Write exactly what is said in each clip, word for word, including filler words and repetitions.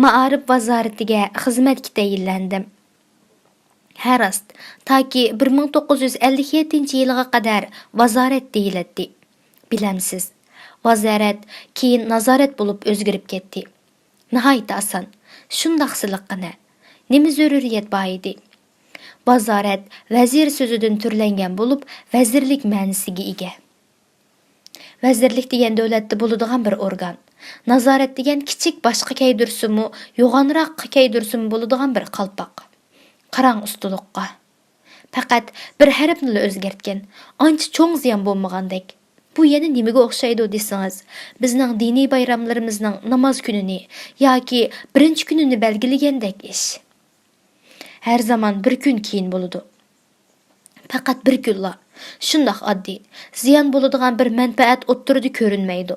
مائارىپ ۋازارىتىگە خىزمەتكە تەيىنلەندىم. ھە راست، تاكى بىر مىڭ توققۇز يۈز ئەللىك يەتتىنچى يىلىغا قەدەر ۋازارەت دېيىلەتتى. بىلەمسىز، ۋازارەت كېيىن نازارەت بولۇپ ئۆزگىرىپ كەتتى. ناھايىتى ئاسان، شۇنداق سىلىققىنە. نېمە زۆرۈرىيەت بار ئىدى؟ ۋازارەت ۋەزىر سۆزىدىن تۈرلەنگەن بولۇپ، ۋەزىرلىك مەنىسىگە ئىگە. ۋەزىرلىك دېگەن دۆلەتتە بولىدىغان بىر ئورگان. نازارەت دېگەن كىچىك باشقا كەيدۈرسىمۇ، يوغانراق كەيدۈرسىمۇ بولىدىغان بىر قالپاق. قاراڭ ئۇستىلىققا. پەقەت بىر ھەرپنىلا ئۆزگەرتكەن. ئانچە چوڭ زىيان بولمىغاندەك. بۇ يەنە نېمىگە ئوخشايدۇ دېسىڭىز، بىزنىڭ دىنىي بايراملىرىمىزنىڭ ناماز كۈنىنى ياكى بىرىنچى كۈنىنى بەلگىلىگەندەك ئىش. ھەر زامان بىر كۈن كېيىن بولىدۇ. پەقەت بىر كۈنلا. شۇنداق ئاددىي. زىيان بولىدىغان بىر مەنپەئەت ئوتتۇرىدا كۆرۈنمەيدۇ.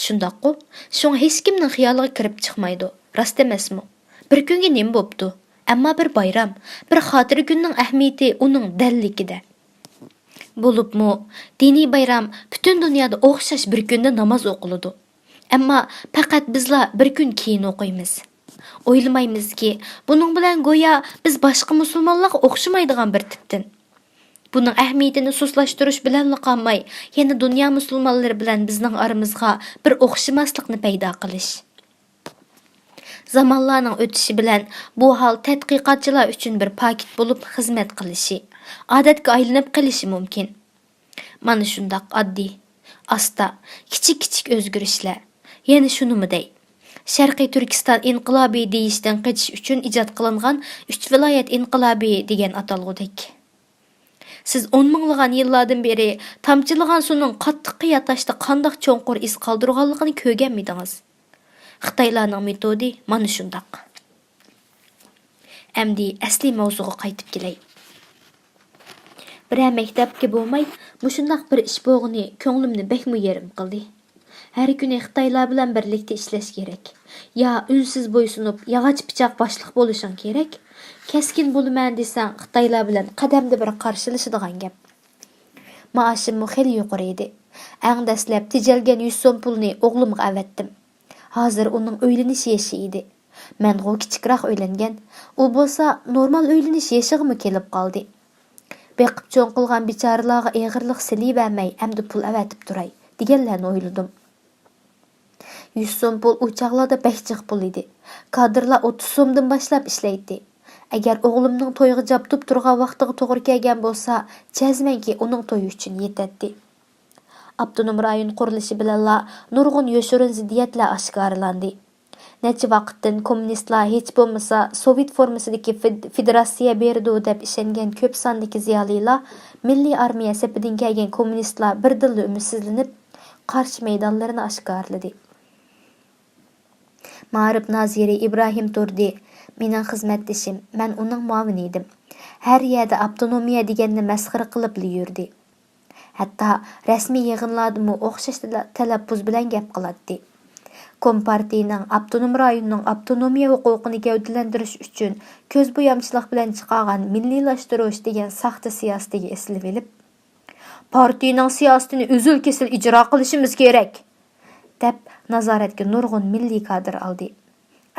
شۇنداققۇ؟ شۇڭا ھېچكىمنىڭ خىيالىغا كىرىپ چىقمايدۇ. راست ئەمەسمۇ؟ بىر كۈنگە نېمە بوپتۇ؟ ئەمما بىر بايرام، بىر خاتىرە كۈننىڭ ئەھمىيىتى ئۇنىڭ دەللىكىدە. بولۇپمۇ، دىنىي بايرام پۈتۈن دۇنيادا ئوخشاش بىر كۈندە ناماز ئوقۇلىدۇ. ئەمما پەقەت بىزلا بىر كۈن كېيىن ئوقۇيمىز. ئويلىمايمىزكى، بۇنىڭ بىلەن گويا بىز باشقا مۇسۇلمانلارغا ئوخشىمايدىغان بىر تىپتىن. بۇنىڭ ئەھمىيىتىنى سۇسلاشتۇرۇش بىلەنلا قالماي، يەنە دۇنيا مۇسۇلمانلىرى بىلەن بىزنىڭ ئارىمىزغا بىر ئوخشىماسلىقنى پەيدا قىلىش. زامانلارنىڭ ئۆتۈشى بىلەن بۇ ھال تەتقىقاتچىلار ئۈچۈن بىر پاكىت بولۇپ خىزمەت قىلىشى، ئادەتكە ئايلىنىپ قېلىشى مۇمكىن. مانا شۇنداق ئاددىي، ئاستا، كىچىك-كىچىك ئۆزگىرىشلەر. يەنە شۇنىمۇ دەي، شەرقىي تۈركىستان ئىنقىلابى دېيىشتىن قېچىش ئۈچۈن ئىجاد قىلىنغان ئۈچ ۋىلايەت ئىنقىلابى دېگەن ئاتالغۇدەك. سىز ئون مىڭلىغان يىللاردىن بېرى تامچىلىغان سۇنىڭ قاتتىق قىيا تاشتا قانداق چوڭقۇر ئىز قالدۇرغانلىقىنى كۆرگەنمىدىڭىز؟ خىتايلارنىڭ مېتودى مانا شۇنداق. ئەمدى ئەسلىي ماۋزۇغا قايتىپ كېلەي. بىرەر مەكتەپكە بولماي، مۇشۇنداق بىر ئىش بولغىنى كۆڭلۈمنى بەكمۇ يېرىم قىلدى. ھەر كۈنى خىتايلار بىلەن بىرلىكتە ئىشلەش كېرەك. يا ئۈنسىز بويسۇنۇپ، ياغاچ پىچاق باشلىق بولۇشۇڭ كېرەك. كەسكىن بولىمەن دېسەڭ، خىتايلار بىلەن قەدەمدە بىر قارشىلىشىدىغان گەپ. مائاشىممۇ خېلى يۇقىرى ئىدى. ئەڭ دەسلەپ تېجەلگەن يۈز سوم پۇلنى ئوغلۇمغا ئەۋەتتىم. ھازىر ئۇنىڭ ئۆيلىنىش يېشى ئىدى. مەنغۇ كىچىكرەك ئۆيلەنگەن. ئۇ بولسا نورمال ئۆيلىنىش يېشىغىمۇ كېلىپ قالدى. بېقىپ چوڭ قىلغان بىچارىلارغا ئېغىرلىق سېلىۋەرمەي، ئەمدى پۇل ئەۋەتىپ تۇراي، دېگەنلەرنى ئويلىدىم. يۈز سوم پۇل ئۇ چاغلاردا بەك جىق پۇل ئىدى. كادىرلار ئوتتۇز سومدىن باشلاپ ئىشلەيتتى. ئەگەر ئوغلۇمنىڭ تويغا جابدۇپ تۇرغان ۋاقتىغا توغرا كەلگەن بولسا، جەزمەنكى ئۇنىڭ تويى ئۈچۈن يېتەتتى. ئاپتونوم رايون قۇرۇلۇشى بىلەنلا نۇرغۇن يوشۇرۇن زىددىيەتلەر ئاشكارىلاندى. نەچچە ۋاقىتتىن كوممۇنىستلار ھېچ بولمىسا سوۋېت فورمىسىدىكى فېد-، فېدېراتسىيە بېرىدۇ دەپ ئىشەنگەن كۆپ ساندىكى زىيالىيلار، مىللىي ئارمىيە سېپىدىن كەلگەن كوممۇنىستلار بىردىنلا ئۈمىدسىزلىنىپ، قارشى مەيدانلىرىنى ئاشكارىلىدى. مائارىپ نازىرى ئىبراھىم تۇردى مېنىڭ خىزمەتدىشىم، مەن ئۇنىڭ مۇئاۋىنى ئىدىم. ھەر يەردە ئاپتونومىيە دېگەننى مەسخىرە قىلىپلا يۈردى. ھەتتا رەسمىي يىغىنلاردىمۇ ئوخشاش تەلە-، تەلەپپۇز بىلەن گەپ قىلاتتى. كومپارتىيىنىڭ ئاپتونوم رايوننىڭ ئاپتونومىيە ھوقۇقىنى گەۋدىلەندۈرۈش ئۈچۈن كۆز بويامچىلىق بىلەن چىقارغان مىللىيلاشتۇرۇش دېگەن ساختا سىياسىتىگە ئېسىلىۋېلىپ، پارتىيىنىڭ سىياسىتىنى ئۈزۈل-كېسىل ئىجرا قىلىشىمىز كېرەك، دەپ نازارەتكە نۇرغۇن مىللىي كادىر ئالدى.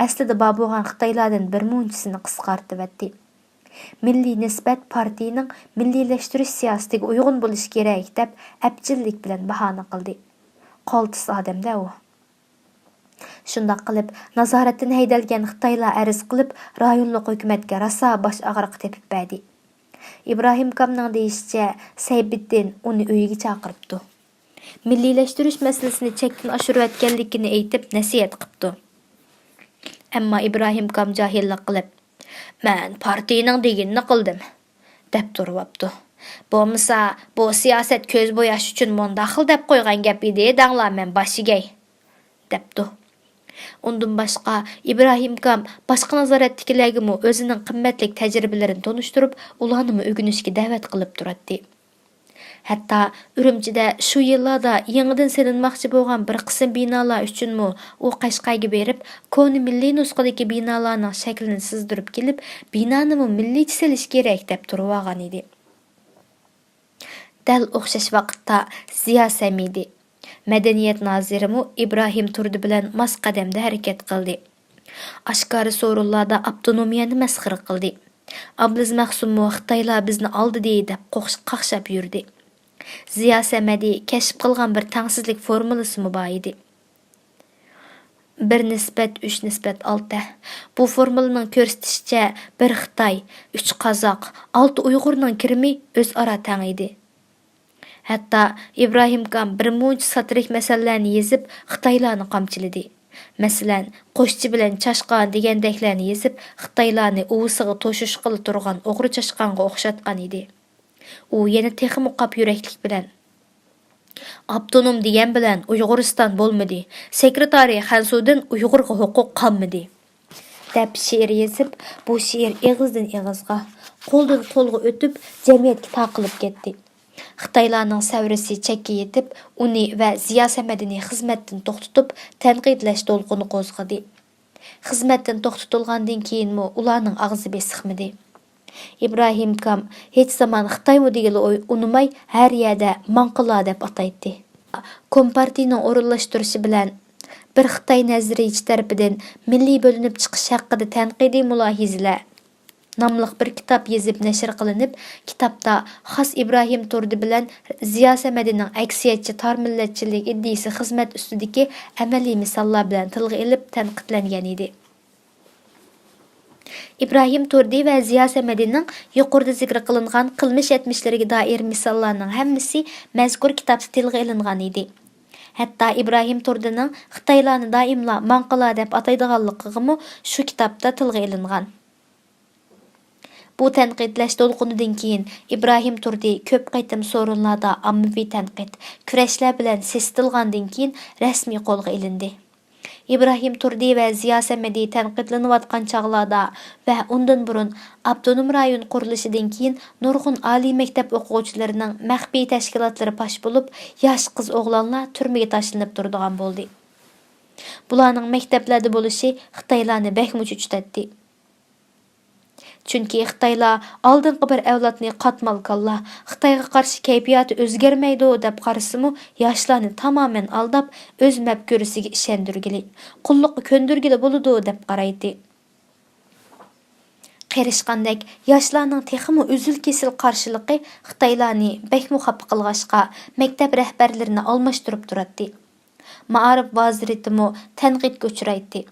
ئەسلىدە بار بولغان خىتايلاردىن بىر مۇنچىسىنى قىسقارتىۋەتتى. مىللىي نىسبەت پارتىيىنىڭ مىللىيلەشتۈرۈش سىياسىتىگە ئۇيغۇن بولۇشى كېرەك، دەپ ئەپچىللىك بىلەن باھانە قىلدى. قالتىس ئادەم-دە ئۇ. شۇنداق قىلىپ، نازارەتتىن ھەيدەلگەن خىتايلار ئەرز قىلىپ، رايونلۇق ھۆكۈمەتكە راسا باش ئاغرىقى تېپىپ بەردى. ئىبراھىم كامنىڭ دېيىشىچە، سەيپىدىن ئۇنى ئۆيىگە چاقىرىپتۇ. مىللىيلەشتۈرۈش مەسىلىسىنى چەكتىن ئاشۇرۇۋەتكەنلىكىنى ئېيتىپ نەسىھەت قىپتۇ. ئەمما ئىبراھىم كام جاھىللىق قىلىپ، «مەن پارتىيىنىڭ دېگىنىنى قىلدىم» دەپ تۇرۇۋاپتۇ. «بولمىسا، بۇ سىياسەت كۆز بوياش ئۈچۈن مۇنداق خىل دەپ قويغان گەپ ئىدى دەڭلار، مەن باش ئىگەي» دەپتۇ. ئۇندىن باشقا، ئىبراھىم كام باشقا نازارەتتىكىلەرگىمۇ ئۆزىنىڭ قىممەتلىك تەجرىبىلىرىنى تونۇشتۇرۇپ، ئۇلارنىمۇ ئۆگىنىشكە دەۋەت قىلىپ تۇراتتى. ھەتتا ئۈرۈمچىدە شۇ يىللاردا يېڭىدىن سېلىنماقچى بولغان بىر قىسىم بىنالار ئۈچۈنمۇ ئۇ قەشقەرگە بېرىپ، كونا مىللىي نۇسخىدىكى بىنالارنىڭ شەكلىنى سىزدۇرۇپ كېلىپ، بىنانىمۇ مىللىيچە سېلىش كېرەك دەپ تۇرۇۋالغانىدى. دەل ئوخشاش ۋاقىتتا زىيا سەمىدى، مەدەنىيەت نازىرىمۇ ئىبراھىم تۇردى بىلەن ماس قەدەمدە ھەرىكەت قىلدى. ئاشكارا سورۇنلاردا ئاپتونومىيەنى مەسخىرە قىلدى. ئابلىز مەخسۇممۇ خىتايلار بىزنى ئالدىدى دەپ قوقش-، قاقشاپ يۈردى. زىيا سەمەدى كەشىپ قىلغان بىر تەڭسىزلىك فورمۇلىسىمۇ بار ئىدى. بىر نىسبەت ئۈچ نىسبەت ئالتە. بۇ فورمۇلىنىڭ كۆرسىتىشىچە، بىر خىتاي، ئۈچ قازاق، ئالتە ئۇيغۇرنىڭ كىرىمى ئۆزئارا تەڭ ئىدى. ھەتتا ئىبراھىم كام بىر مۇنچە ساتىرىك مەسەللەرنى يېزىپ، خىتايلارنى قامچىلىدى. مەسىلەن، قوشچى بىلەن چاشقان دېگەندەكلەرنى يېزىپ، خىتايلارنى ئۇۋىسىغا توشۇشقىلى تۇرغان ئوغرى چاشقانغا ئوخشاتقان ئىدى. ئۇ يەنە تېخىمۇ قاپ يۈرەكلىك بىلەن، «ئاپتونوم دېگەن بىلەن ئۇيغۇرىستان بولمىدى، سېكرېتارى خەنسۇدىن ئۇيغۇرغا ھوقۇق قالمىدى» دەپ شېئىر يېزىپ، بۇ شېئىر ئېغىزدىن ئېغىزغا، قولدىن قولغا ئۆتۈپ، جەمئىيەتكە تارقىلىپ كەتتى. خىتايلارنىڭ سەۋرىسى چەككە يېتىپ، ئۇنى ۋە زىيا سەمەدىنى خىزمەتتىن توختىتىپ، تەنقىدلەش دولقۇنى قوزغىدى. خىزمەتتىن توختىتىلغاندىن كېيىنمۇ ئۇلارنىڭ ئاغزى بېسىقمىدى. ئىبراھىم كام ھېچ زامان خىتايمۇ دېگىلى ئۇنىماي، ھەر يەردە ماڭقىلا دەپ ئاتايتتى. كومپارتىيىنىڭ ئورۇنلاشتۇرۇشى بىلەن، «بىر خىتاي نەزەرىيىچى تەرىپىدىن مىللىي بۆلۈنۈپ چىقىش ھەققىدە تەنقىدىي مۇلاھىزىلەر» ناملىق بىر كىتاب يېزىپ نەشر قىلىنىپ، كىتابتا خاس ئىبراھىم تۇردى بىلەن زىيا سەمەدىنىڭ ئەكسىيەتچى تار مىللەتچىلىك ئىدىيىسى خىزمەت ئۈستىدىكى ئەمەلىي مىساللار بىلەن تىلغا ئېلىپ تەنقىدلەنگەن ئىدى. ئىبراھىم تۇردى ۋە زىيا سەمەدىنىڭ يۇقىرىدا زىكىر قىلىنغان قىلمىش يەتمىشلىرىگە دائىر مىساللارنىڭ ھەممىسى مەزكۇر كىتابتا تىلغا ئېلىنغان ئىدى. ھەتتا ئىبراھىم تۇردىنىڭ خىتايلارنى دائىملا ماڭقىلا دەپ ئاتايدىغانلىقىغىمۇ شۇ كىتابتا تىلغا ئېلىنغان. بۇ تەنقىدلەش دولقۇنىدىن كېيىن، ئىبراھىم تۇردى كۆپ قېتىم سورۇنلاردا ئاممىۋى تەنقىد، كۈرەشلەر بىلەن سېسىتىلغاندىن كېيىن رەسمىي قولغا ئېلىندى. ئىبراھىم تۇردى ۋە زىيا سەمەدى تەنقىدلىنىۋاتقان چاغلاردا ۋە ئۇندىن بۇرۇن ئاپتونوم رايون قۇرۇلۇشىدىن كېيىن نۇرغۇن ئالىي مەكتەپ ئوقۇغۇچىلىرىنىڭ مەخپىي تەشكىلاتلىرى پاش بولۇپ، ياش قىز-ئوغلانلار تۈرمىگە تاشلىنىپ تۇرىدىغان بولدى. بۇلارنىڭ مەكتەپلەردە بولۇشى خىتايلارنى بەكمۇ چۆچۈتەتتى. چۈنكى خىتايلار ئالدىنقى بىر ئەۋلادنى قاتمال كاللا، خىتايغا قارشى كەيپىياتى ئۆزگەرمەيدۇ دەپ قارىسىمۇ، ياشلارنى تامامەن ئالداپ، ئۆز مەپكۇرىسىگە ئىشەندۈرگىلى، قۇللۇققا كۆندۈرگىلى بولىدۇ دەپ قارايتتى. قېرىشقاندەك، ياشلارنىڭ تېخىمۇ ئۈزۈل-كېسىل قارشىلىقى خىتايلارنى بەكمۇ خاپا قىلغاچقا، مەكتەپ رەھبەرلىرىنى ئالماشتۇرۇپ تۇراتتى. مائارىپ ۋازىرىتىمۇ تەنقىدكە ئۇچرايتتى.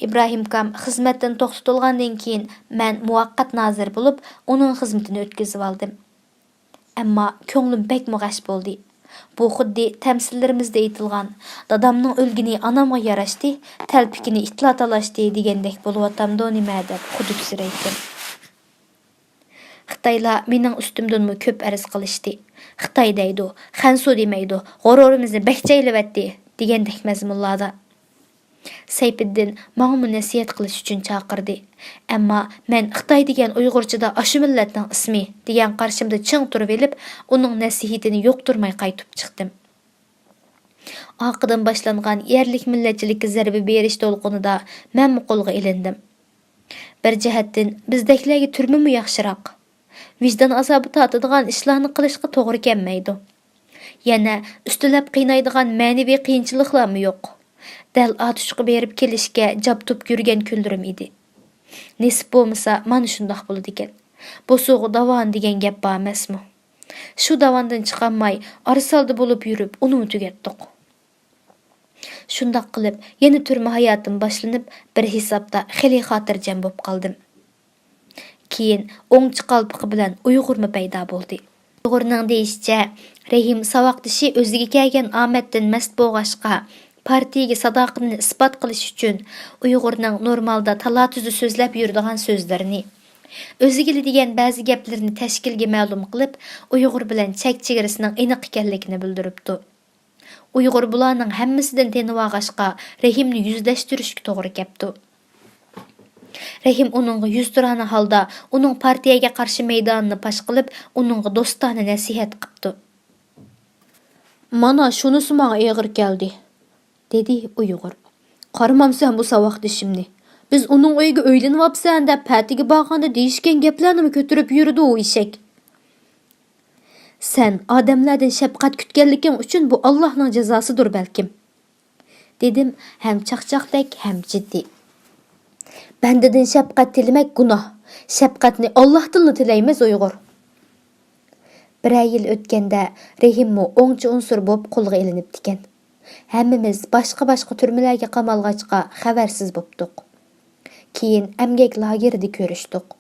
ئىبراھىم كام خىزمەتتىن توختىتىلغاندىن كېيىن، مەن مۇۋەققەت نازىر بولۇپ، ئۇنىڭ خىزمىتىنى ئۆتكۈزۈۋالدىم. ئەمما كۆڭلۈم بەكمۇ غەش بولدى. بۇ خۇددى تەمسىللىرىمىزدە ئېيتىلغان، «دادامنىڭ ئۆلگىنى ئانامغا ياراشتى، تەلپىكىنى ئىتلار تالاشتى» دېگەندەك بولۇۋاتامدۇ نېمە دەپ خۇدۈكسىرەيتتىم. خىتايلار مېنىڭ ئۈستۈمدىنمۇ كۆپ ئەرز قىلىشتى. «خىتاي دەيدۇ، خەنسۇ دېمەيدۇ، غۇرۇرىمىزنى بەك چەيلىۋەتتى» دېگەندەك مەزمۇنلاردا. سەيپىددىن ماڭىمۇ نەسىھەت قىلىش ئۈچۈن چاقىردى. ئەمما مەن «خىتاي دېگەن ئۇيغۇرچىدا ئاشۇ مىللەتنىڭ ئىسمى» دېگەن قارىشىمدا چىڭ تۇرۇۋېلىپ، ئۇنىڭ نەسىھىتىنى يۇقتۇرماي قايتىپ چىقتىم. ئارقىدىن باشلانغان يەرلىك مىللەتچىلىككە زەربە بېرىش دولقۇنىدا مەنمۇ قولغا ئېلىندىم. بىر جەھەتتىن بىزدەكلەرگە تۈرمىمۇ ياخشىراق. ۋىجدان ئازابى تارتىدىغان ئىشلارنى قىلىشقا توغرا كەلمەيدۇ. يەنە ئۈستىلەپ قىينايدىغان مەنىۋى قىيىنچىلىقلارمۇ يوق. دەل ئاتۇشقا بېرىپ كېلىشكە جابدۇپ يۈرگەن كۈنلىرىم ئىدى. نېسىپ بولمىسا، مانا شۇنداق بولىدىكەن. بوسۇغا داۋان دېگەن گەپ بار ئەمەسمۇ؟ شۇ داۋاندىن چىقالماي، ئارىسالدى بولۇپ يۈرۈپ، ئۇنىمۇ تۈگەتتۇق. شۇنداق قىلىپ، يەنە تۈرمە ھاياتىم باشلىنىپ، بىر ھېسابتا خېلى خاتىرجەم بولۇپ قالدىم. كېيىن ئوڭچى قالپىقى بىلەن ئۇيغۇرمۇ پەيدا بولدى. ئۇيغۇرنىڭ دېيىشىچە، رەھىم ساۋاقدىشى ئۆزىگە كەلگەن ئامەتتىن مەست بولغاچقا، پارتىيىگە ساداقىتىنى ئىسپات قىلىش ئۈچۈن، ئۇيغۇرنىڭ نورمالدا تالا-تۈزدە سۆزلەپ يۈرىدىغان سۆزلىرىنى، ئۆزىگىلا دېگەن بەزى گەپلىرىنى تەشكىلگە مەلۇم قىلىپ، ئۇيغۇر بىلەن چەك-چېگرىسىنىڭ ئېنىق ئىكەنلىكىنى بىلدۈرۈپتۇ. ئۇيغۇر بۇلارنىڭ ھەممىسىدىن تېنىۋالغاچقا، رەھىمنى يۈزلەشتۈرۈشكە توغرا كەپتۇ. رەھىم ئۇنىڭغا يۈزتۇرانا ھالدا ئۇنىڭ پارتىيەگە قارشى مەيدانىنى پاش قىلىپ، ئۇنىڭغا دوستانە نەسىھەت قىپتۇ. «مانا شۇنىسى ماڭا ئېغىر كەلدى»، دېدى ئۇيغۇر. «قارىمامسەن بۇ ساۋاقدىشىمنى؟ بىز ئۇنىڭ ئۆيىگە ئۆيلىنىۋاپسەن دەپ پەتىگە بارغاندا دېيىشكەن گەپلەرنىمۇ كۆتۈرۈپ يۈرىدۇ ئۇ ئېشەك.» «سەن ئادەملەردىن شەپقەت كۈتكەنلىكىڭ ئۈچۈن بۇ ئاللاھنىڭ جازاسىدۇر بەلكىم.» دېدىم ھەم چاقچاقتەك، ھەم جىددىي. بەندىدىن شەپقەت تىلىمەك گۇناھ. شەپقەتنى ئاللاھتىنلا تىلەيمىز، ئۇيغۇر. بىرەر يىل ئۆتكەندە، رېھىممۇ ئوڭچى ئۇنسۇر بولۇپ قولغا ئېلىنىپتىكەن. ھەممىمىز باشقا-باشقا تۈرمىلەرگە قامالغاچقا، خەۋەرسىز بوپتۇق. كېيىن ئەمگەك لاگېرىدا كۆرۈشتۇق.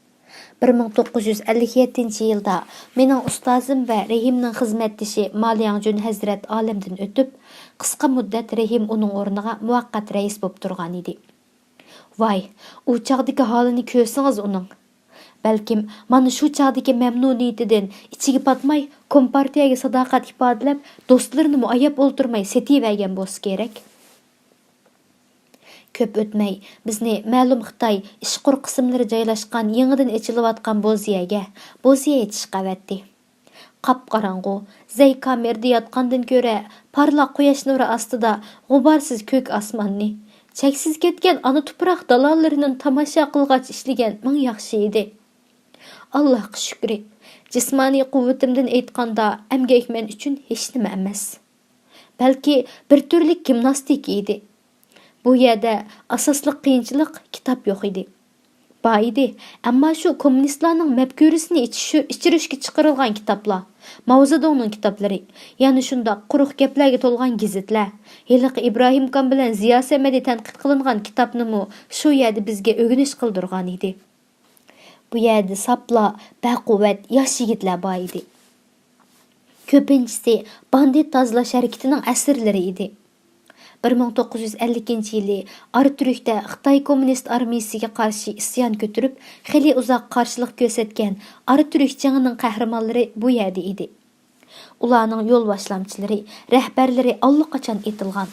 بىر مىڭ توققۇز يۈز ئەللىك يەتتىنچى يىلدا مېنىڭ ئۇستازىم ۋە رېھىمنىڭ خىزمەتدىشى مالياڭجۈن ھەزرەت ئالەمدىن ئۆتۈپ، قىسقا مۇددەت رېھىم ئۇنىڭ ئورنىغا مۇۋەققەت رەئىس بولۇپ تۇرغانىدى. ۋاي، ئۇ چاغدىكى ھالىنى كۆرسىڭىز ئۇنىڭ! بەلكىم مانا شۇ چاغدىكى مەمنۇنىيىتىدىن ئىچىگە پاتماي، كومپارتىيەگە ساداقەت ئىپادىلەپ، دوستلىرىنىمۇ ئاياپ ئولتۇرماي سېتىۋەرگەن بولسا كېرەك. كۆپ ئۆتمەي، بىزنى مەلۇم خىتاي ئىشقۇر قىسىملىرى جايلاشقان يېڭىدىن ئېچىلىۋاتقان بوزيەگە، بوزيە ئېچىشقا ئەۋەتتى. قاپقاراڭغۇ، زەي كامېردا ياتقاندىن كۆرە، پارلاق قۇياش نۇرى ئاستىدا غۇبارسىز كۆك ئاسماننى، چەكسىز كەتكەن ئانا تۇپراق دالانلىرىنى تاماشا قىلغاچ ئىشلىگەن مىڭ ياخشى ئىدى. ئاللاھقا شۈكرى، جىسمانىي قۇۋۋىتىمدىن ئېيتقاندا، ئەمگەك مەن ئۈچۈن ھېچنېمە ئەمەس. بەلكى بىر تۈرلۈك گىمناستىكا ئىدى. بۇ يەردە ئاساسلىق قىيىنچىلىق كىتاب يوق ئىدى. بار ئىدى، ئەمما شۇ كوممۇنىستلارنىڭ مەپكۇرىسىنى ئىچىش-، ئىچىرىشكە چىقىرىلغان كىتابلار، ماۋزېدۇڭنىڭ كىتابلىرى، يەنە شۇنداق قۇرۇق گەپلەرگە تولغان گېزىتلەر، ھېلىقى ئىبراھىمكان بىلەن زىيا سەمەدى تەنقىد قىلىنغان كىتابنىمۇ شۇ يەردە بىزگە ئۆگىنىش قىلدۇرغان ئىدى. بۇ يەردە ساپلا بەقۇۋۋەت ياش يىگىتلەر بار ئىدى. كۆپىنچىسى باندىت تازىلاش ھەرىكىتىنىڭ ئەسىرلىرى ئىدى. بىر مىڭ توققۇز يۈز ئەللىكىنچى يىلى ئاراتۈركتە خىتاي كوممۇنىست ئارمىيىسىگە قارشى ئىسيان كۆتۈرۈپ، خېلى ئۇزاق قارشىلىق كۆرسەتكەن ئاراتۈرك جېڭىنىڭ قەھرىمانلىرى بۇ يەردە ئىدى. ئۇلارنىڭ يول باشلامچىلىرى، رەھبەرلىرى ئاللىقاچان ئېتىلغان.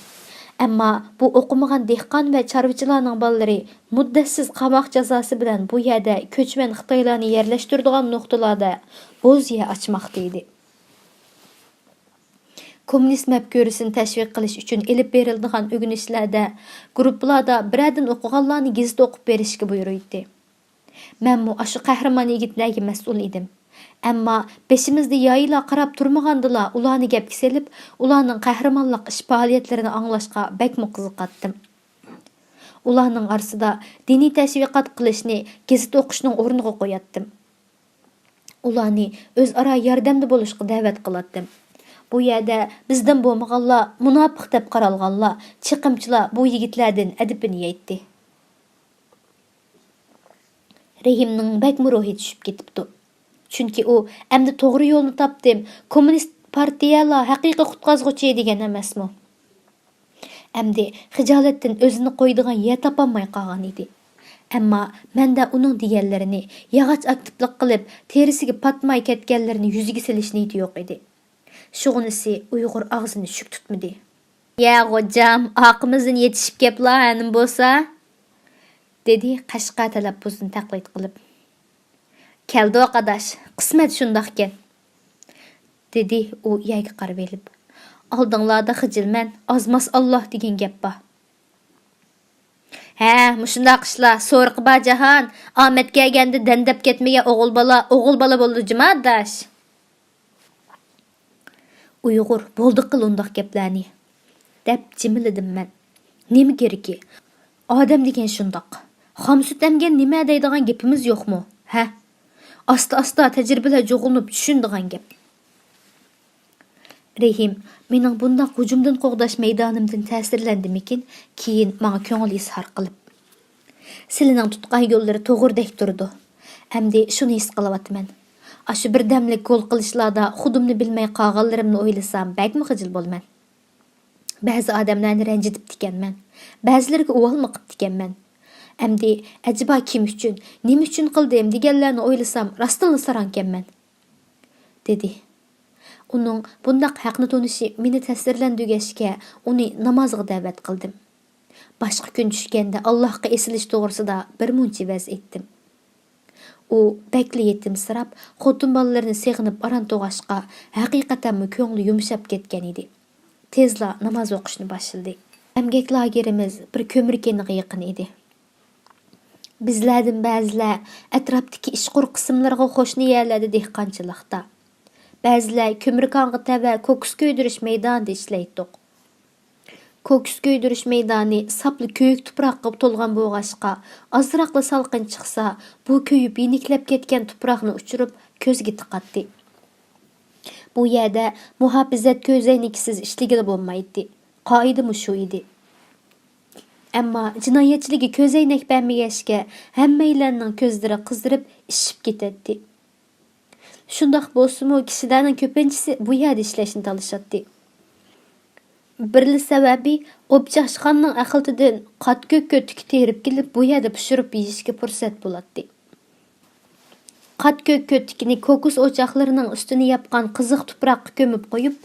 ئەمما بۇ ئوقۇمىغان دېھقان ۋە چارۋىچىلارنىڭ بالىلىرى مۇددەتسىز قاماق جازاسى بىلەن بۇ يەردە كۆچمەن خىتايلارنى يەرلەشتۈرىدىغان نۇقتىلاردا بوزيە ئاچماقتا ئىدى. كوممۇنىست مەپكۇرىسىنى تەشۋىق قىلىش ئۈچۈن ئېلىپ بېرىلىدىغان ئۆگىنىشلەردە گۇرۇپپىلادا بىرەردىن ئوقۇغانلارنى گېزىت ئوقۇپ بېرىشكە بۇيرۇيتتى. مەنمۇ ئاشۇ قەھرىمان يىگىتلەرگە مەسئۇل ئىدىم. ئەمما بېشىمىزدا يايىلار قاراپ تۇرمىغاندىلا، ئۇلارنى گەپكە سېلىپ، ئۇلارنىڭ قەھرىمانلىق ئىش پائالىيەتلىرىنى ئاڭلاشقا بەكمۇ قىزىقاتتىم. ئۇلارنىڭ ئارىسىدا دىنىي تەشۋىقات قىلىشنى گېزىت ئوقۇشنىڭ ئورنىغا قوياتتىم. ئۇلارنى ئۆزئارا ياردەمدە بولۇشقا دەۋەت قىلاتتىم. بۇ يەردە بىزدىن بولمىغانلار مۇناپىق دەپ قارالغانلار، چېقىمچىلار بۇ يىگىتلەردىن ئەدىپىنى يەيتتى. رېھىمنىڭ بەكمۇ روھى چۈشۈپ كېتىپتۇ. چۈنكى ئۇ ئەمدى توغرا يولنى تاپتىم، كوممۇنىست پارتىيەلا ھەقىقىي قۇتقازغۇچى دېگەن ئەمەسمۇ؟ ئەمدى خىجالەتتىن ئۆزىنى قويىدىغان يەر تاپالماي قالغان ئىدى. ئەمما مەندە ئۇنىڭ دېگەنلىرىنى، ياغاچ ئاكتىپلىق قىلىپ، تېرىسىگە پاتماي كەتكەنلىرىنى يۈزىگە سېلىش نىيىتى يوق ئىدى. شۇغىنىسى ئۇيغۇر ئاغزىنى شۈك تۇتمىدى. يا غوجام، ئارقىمىزدىن يېتىشىپ كەپلا ھە نېمە بولسا، دېدى قەشقەر تەلەپپۇزىنى تەقلىد قىلىپ. كەلدۇق ئاداش، قىسمەت شۇنداقكەن، دېدى ئۇ يەرگە قارىۋېلىپ. ئالدىڭلاردا خىجىلمەن، ئازماس ئاللا دېگەن گەپ بار. ھە، مۇشۇنداق ئىشلار، سورىقى بار جاھان، ئامەت كەلگەندە دەندەپ كەتمىگەن ئوغۇل بالا، ئوغۇل بالا بولىدۇ جۇما ئاداش. ئۇيغۇر، بولدى قىل ئۇنداق گەپلەرنى، دەپ جىمىللىدىم مەن. نېمە كېرىكى؟ ئادەم دېگەن شۇنداق. خام سۈت ئەمگەن نېمە دەيدىغان گېپىمىز يوقمۇ؟ ھە؟ ئاستا-ئاستا تەجرىبىلەر جۇغلىنىپ چۈشىنىدىغان گەپ. رېھىم مېنىڭ بۇنداق ھۇجۇمدىن قوغداش مەيدانىمدىن تەسىرلەندىمىكىن، كېيىن ماڭا كۆڭۈل ئىزھار قىلىپ، سىلىنىڭ تۇتقان يوللىرى توغرىدەك تۇرىدۇ. ئەمدى شۇنى ھېس قىلىۋاتىمەن. ئاشۇ بىردەملىك گول قىلىشلاردا خۇدۇمنى بىلمەي قالغانلىرىمنى ئويلىسام بەكمۇ خىجىل بولىمەن. بەزى ئادەملەرنى رەنجىتىپتىكەنمەن. بەزىلىرىگە ئۇۋالما قىپتىكەنمەن. ئەمدى ئەجەبا كىم ئۈچۈن، نېمە ئۈچۈن قىلدىم دېگەنلەرنى ئويلىسام راستتىنلا ساراڭكەنمەن. دېدى. ئۇنىڭ بۇنداق ھەقنى تونۇشى مېنى تەسىرلەندۈرگەچكە، ئۇنى نامازغا دەۋەت قىلدىم. باشقا كۈن چۈشكەندە ئاللاھقا ئېسىلىش توغرىسىدا بىر مۇنچە ۋەز ئېيتتىم. ئۇ بەكلا يېتىمسىراپ، خوتۇن بالىلىرىنى سېغىنىپ ئاران توغاشقا، ھەقىقەتەنمۇ كۆڭلى يۇمشاپ كەتكەن ئىدى. تېزلا ناماز ئوقۇشنى باشلىدى. ئەمگەك لاگېرىمىز بىر كۆمۈر كېنىغا يېقىن ئىدى. بىزلەردىن بەزىلەر ئەتراپتىكى ئىشقۇر قىسىملىرىغا قوشنا يەرلەردە دېھقانچىلىقتا، بەزىلەر كۆمۈر كانغا تەۋە كوكۇس كۆيدۈرۈش مەيدانىدا ئىشلەيتتۇق. كوكۇس كۆيدۈرۈش مەيدانى ساپلا كۆيۈك تۇپراققا تولغان بولغاچقا، ئازراقلا سالقىن چىقسا، بۇ كۆيۈپ يېنىكلەپ كەتكەن تۇپراقنى ئۇچۇرۇپ، كۆزگە تىقاتتى. بۇ يەردە مۇھاپىزەت كۆزەينىكىسىز ئىشلىگىلى بولمايتتى. قائىدە مۇشۇ ئىدى. ئەمما جىنايەتچىلىككە كۆزەينەك بەرمىگەچكە، ھەممەيلەننىڭ كۆزلىرى قىزىرىپ، ئىششىپ كېتەتتى. شۇنداق بولسىمۇ، كىشىلەرنىڭ كۆپىنچىسى بۇ يەردە ئىشلەشنى تالىشاتتى. بىرلا سەۋەبى، ئوبجاشخاننىڭ ئەخلىتىدىن قات-كۆك كۆتۈكى تېرىپ كېلىپ، بۇ يەردە پىشۇرۇپ يېيىشكە پۇرسەت بولاتتى. قات-كۆك كۆتۈكىنى كوكۇس ئوچاقلىرىنىڭ ئۈستىنى ياپقان قىزىق تۇپراققا كۆمۈپ قويۇپ،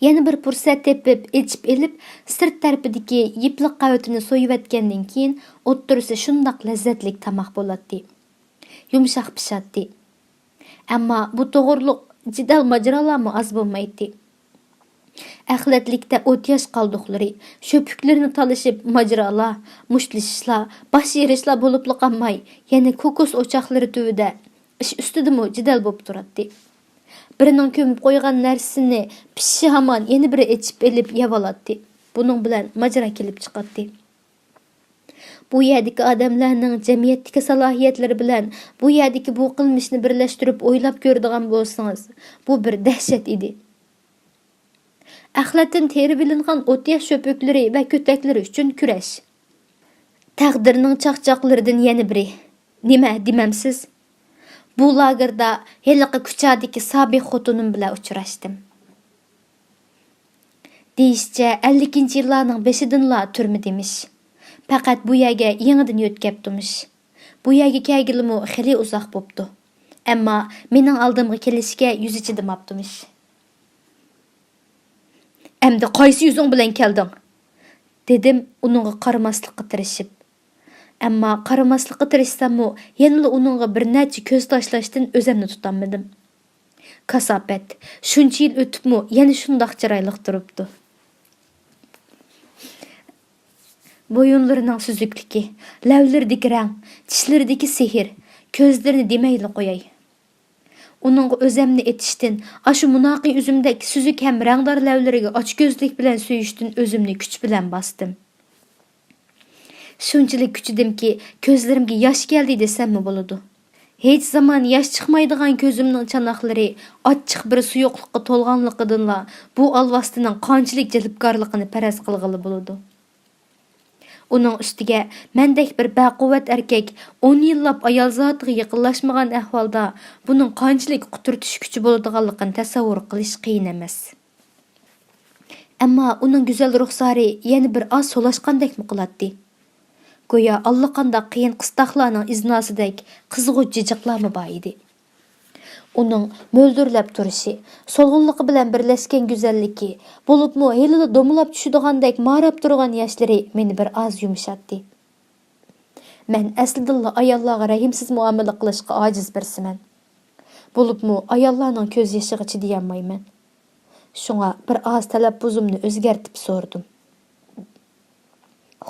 يەنە بىر پۇرسەت تېپىپ، ئېچىپ ئېلىپ، سىرت تەرىپىدىكى يىپلىق قەۋىتىنى سويۇۋەتكەندىن كېيىن، ئوتتۇرىسى شۇنداق لەززەتلىك تاماق بولاتتى. يۇمشاق پىشاتتى. ئەمما بۇ توغرۇلۇق جېدەل ماجىرالارمۇ ئاز بولمايتتى. ئەخلەتلىكتە ئوت-ياش قالدۇقلىرى، شۆپۈكلىرىنى تالىشىپ ماجىرالار، مۇشتلىشىشلار، باش ئېرىشلار بولۇپلا قالماي، يەنە كوكۇس ئوچاقلىرى تۈۋىدە ئىش ئۈستىدىمۇ جېدەل بولۇپ تۇراتتى. بىرىنىڭ كۆمۈپ قويغان نەرسىسىنى پىشىشى ھامان يەنە بىرى ئېچىپ ئېلىپ يەۋالاتتى. بۇنىڭ بىلەن ماجىرا كېلىپ چىقاتتى. بۇ يەردىكى ئادەملەرنىڭ جەمئىيەتتىكى سالاھىيەتلىرى بىلەن بۇ يەردىكى بۇ قىلمىشنى بىرلەشتۈرۈپ ئويلاپ كۆرىدىغان بولسىڭىز، بۇ بىر دەھشەت ئىدى. ئەخلەتتىن تېرىۋېلىنغان ئوت-ياش شۆپۈكلىرى ۋە كۆتەكلىرى ئۈچۈن كۈرەش. تەقدىرنىڭ چاقچاقلىرىدىن يەنە بىرى. نېمە دېمەمسىز؟ بۇ لاگېردا ھېلىقى كۇچادىكى سابىق خوتۇنۇم بىلەن ئۇچراشتىم. دېيىشىچە، ئەللىكىنچى يىللارنىڭ بېشىدىنلا تۈرمىدىمىش. پەقەت بۇ يەرگە يېڭىدىن يۆتكەپتىمىش. بۇ يەرگە كەلگىلىمۇ خېلى ئۇزاق بوپتۇ. ئەمما مېنىڭ ئالدىمغا كېلىشكە يۈزى چىدىماپتىمىش. ئەمدى قايسى يۈزۈڭ بىلەن كەلدىڭ؟ دېدىم ئۇنىڭغا قارىماسلىققا تىرىشىپ. ئەمما قارىماسلىققا تىرىشساممۇ، يەنىلا ئۇنىڭغا بىر نەچچە كۆز تاشلاشتىن ئۆزۈمنى تۇتالمىدىم. كاساپەت، شۇنچە يىل ئۆتۈپمۇ يەنە شۇنداق چىرايلىق تۇرۇپتۇ. بويۇنلىرىنىڭ سۈزۈكلۈكى، لەۋلىرىدىكى رەڭ، چىشلىرىدىكى سېھىر، كۆزلىرىنى دېمەيلا قوياي. ئۇنىڭغا ئۆزەمنى ئېتىشتىن، ئاشۇ مۇناقى ئۈزۈمدەك سۈزۈك ھەم رەڭدار لەۋلىرىگە ئاچكۆزلۈك بىلەن سۆيۈشتىن ئۆزۈمنى كۈچ بىلەن باستىم. شۇنچىلىك كۈچىدىمكى، كۆزلىرىمگە ياش كەلدى دېسەممۇ بولىدۇ. ھېچ زامان ياش چىقمايدىغان كۆزۈمنىڭ چاناقلىرى ئاچچىق بىر سۇيۇقلۇققا تولغانلىقىدىنلا، بۇ ئالۋاستىنىڭ قانچىلىك جەلپكارلىقىنى پەرەز قىلغىلى بولىدۇ. ئۇنىڭ ئۈستىگە، مەندەك بىر بەقۇۋۋەت ئەركەك ئون يىللاپ ئايال زاتىغا يېقىنلاشمىغان ئەھۋالدا، بۇنىڭ قانچىلىك قۇترىتىش كۈچى بولىدىغانلىقىنى تەسەۋۋۇر قىلىش قىيىن ئەمەس. ئەمما ئۇنىڭ گۈزەل رۇخسارى يەنە بىر ئاز سولاشقاندەكمۇ قىلاتتى. گويا ئاللىقانداق قىيىن قىستاقلارنىڭ ئىزناسىدەك قىزغۇچ جىجىقلارمۇ بار ئىدى. ئۇنىڭ مۆلدۈرلەپ تۇرۇشى، سولغۇنلۇقى بىلەن بىرلەشكەن گۈزەللىكى، بولۇپمۇ ھېلىلا دومىلاپ چۈشىدىغاندەك ماراپ تۇرغان ياشلىرى مېنى بىر ئاز يۇمشاتتى. مەن ئەسلىدىنلا ئاياللارغا رەھىمسىز مۇئامىلە قىلىشقا ئاجىز بىرسىمەن. بولۇپمۇ ئاياللارنىڭ كۆز يېشىغا چىدىيالمايمەن. شۇڭا بىر ئاز تەلەپپۇزۇمنى ئۆزگەرتىپ سورىدىم.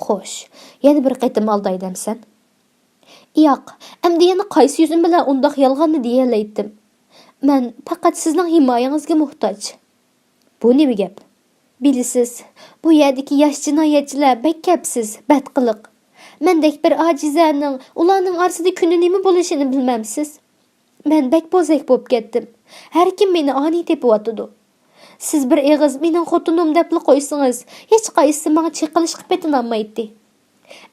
خوش، يەنە بىر قېتىم ئالداي دەمسەن؟ ياق، ئەمدى يەنە قايسى يۈزۈم بىلەن ئۇنداق يالغاننى دېيەلەيتتىم؟ مەن پەقەت سىزنىڭ ھىمايىڭىزگە موھتاج. بۇ نېمە گەپ؟ بىلىسىز، بۇ يەردىكى ياش جىنايەتچىلەر بەك كەپسىز، بەتقىلىق. مەندەك بىر ئاجىزەنىڭ ئۇلارنىڭ ئارىسىدا كۈنى نېمە بولۇشىنى بىلمەمسىز؟ مەن بەك بوزەك بولۇپ كەتتىم. ھەركىم مېنى ئانىي تېپىۋاتىدۇ. سىز بىر ئېغىز مېنىڭ خوتۇنۇم دەپلا قويسىڭىز، ھېچقايسىسى ماڭا چېقىلىشقا پېتىنالمايتتى.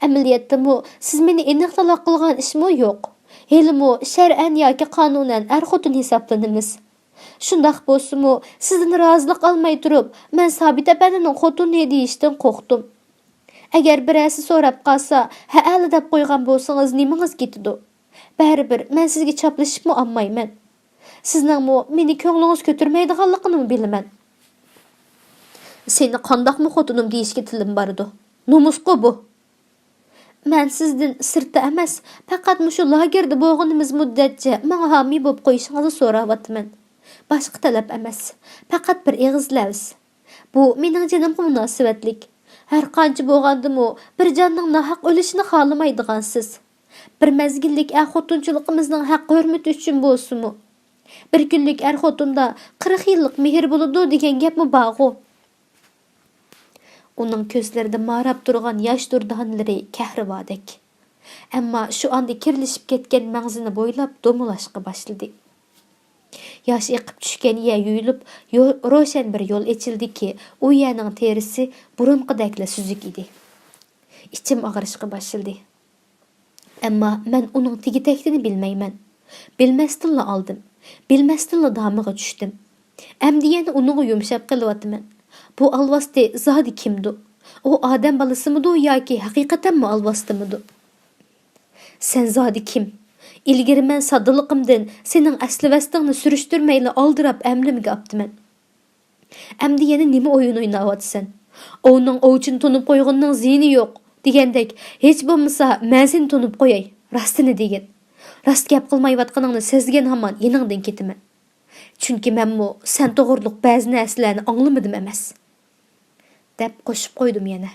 ئەمەلىيەتتىمۇ سىز مېنى ئېنىق تالاق قىلغان ئىشمۇ يوق. ھېلىمۇ شەرئەن ياكى قانۇنەن ئەر-خوتۇن ھېسابلىنىمىز. شۇنداق بولسىمۇ، سىزدىن رازىلىق ئالماي تۇرۇپ، مەن سابىت ئەپەندىنىڭ خوتۇنى دېيىشتىن قورقتۇم. ئەگەر بىرەرسى سوراپ قالسا، ھەئەلا دەپ قويغان بولسىڭىز، نېمىڭىز كېتىدۇ؟ بەرىبىر، مەن سىزگە چاپلىشىپمۇ ئالمايمەن. سىزنىڭمۇ مېنى كۆڭلىڭىز كۆتۈرمەيدىغانلىقىنىمۇ بىلىمەن. سېنى قانداقمۇ خوتۇنۇم دېيىشكە تىلىم بارىدۇ؟ نومۇسقۇ بۇ! مەن سىزدىن سىرتتا ئەمەس، پەقەت مۇشۇ لاگېردا بولغىنىمىز مۇددەتچە ماڭا ھامىي بولۇپ قويۇشىڭىزنى سوراۋاتىمەن. باشقا تەلەپ ئەمەس. پەقەت بىر ئېغىز لەۋز. بۇ مېنىڭ جېنىمغا مۇناسىۋەتلىك. ھەرقانچە بولغاندىمۇ، بىر جاننىڭ ناھەق ئۆلۈشىنى خالىمايدىغانسىز. بىر مەزگىللىك ئەر-خوتۇنچىلىقىمىزنىڭ ھەق-ھۆرمىتى ئۈچۈن بولسىمۇ. بىر كۈنلۈك ئەر-خوتۇندا قىرىق يىللىق مېھىر بولىدۇ دېگەن گەپمۇ بارغۇ. ئۇنىڭ كۆزلىرىدە ماراپ تۇرغان ياش دۇردانىلىرى كەھرىۋادەك. ئەمما شۇ ئاندا كىرلىشىپ كەتكەن مەڭزىنى بويلاپ دومىلاشقا باشلىدى. ياش ئېقىپ چۈشكەن يەر يۇيۇلۇپ، يو-، روشەن بىر يول ئېچىلدىكى، ئۇ يەرنىڭ تېرىسى بۇرۇنقىدەكلا سۈزۈك ئىدى. ئىچىم ئاغرىشقا باشلىدى. ئەمما مەن ئۇنىڭ تېگى-تەكتىنى بىلمەيمەن. بىلمەستىنلا ئالدىم. بىلمەستىنلا دامىغا چۈشتۈم. ئەمدى يەنە ئۇنىڭغا يۇمشاپ قېلىۋاتىمەن. بۇ ئالۋاستى زادى كىمدۇ؟ ئۇ ئادەم بالىسىمىدۇ ياكى ھەقىقەتەنمۇ ئالۋاستىمىدۇ؟ سەن زادى كىم؟ ئىلگىرى مەن ساددىلىقىمدىن سېنىڭ ئەسلى ۋەستىڭنى سۈرۈشتۈرمەيلا ئالدىراپ ئەملىمگە ئاپتىمەن. ئەمدى يەنە نېمە ئويۇن ئويناۋاتىسەن؟ ئوۋنىڭ ئوۋچىنى تونۇپ قويغىنىنىڭ زىيىنى يوق، دېگەندەك، ھېچ بولمىسا مەن سېنى تونۇپ قوياي، راستىنى دېگىن. راست گەپ قىلمايۋاتقىنىڭنى سەزگەن ھامان يېنىڭدىن كېتىمەن. چۈنكى مەنمۇ سەن توغرۇلۇق بەزى نەرسىلەرنى ئاڭلىمىدىم ئەمەس. دەپ قوشۇپ قويدۇم يەنە.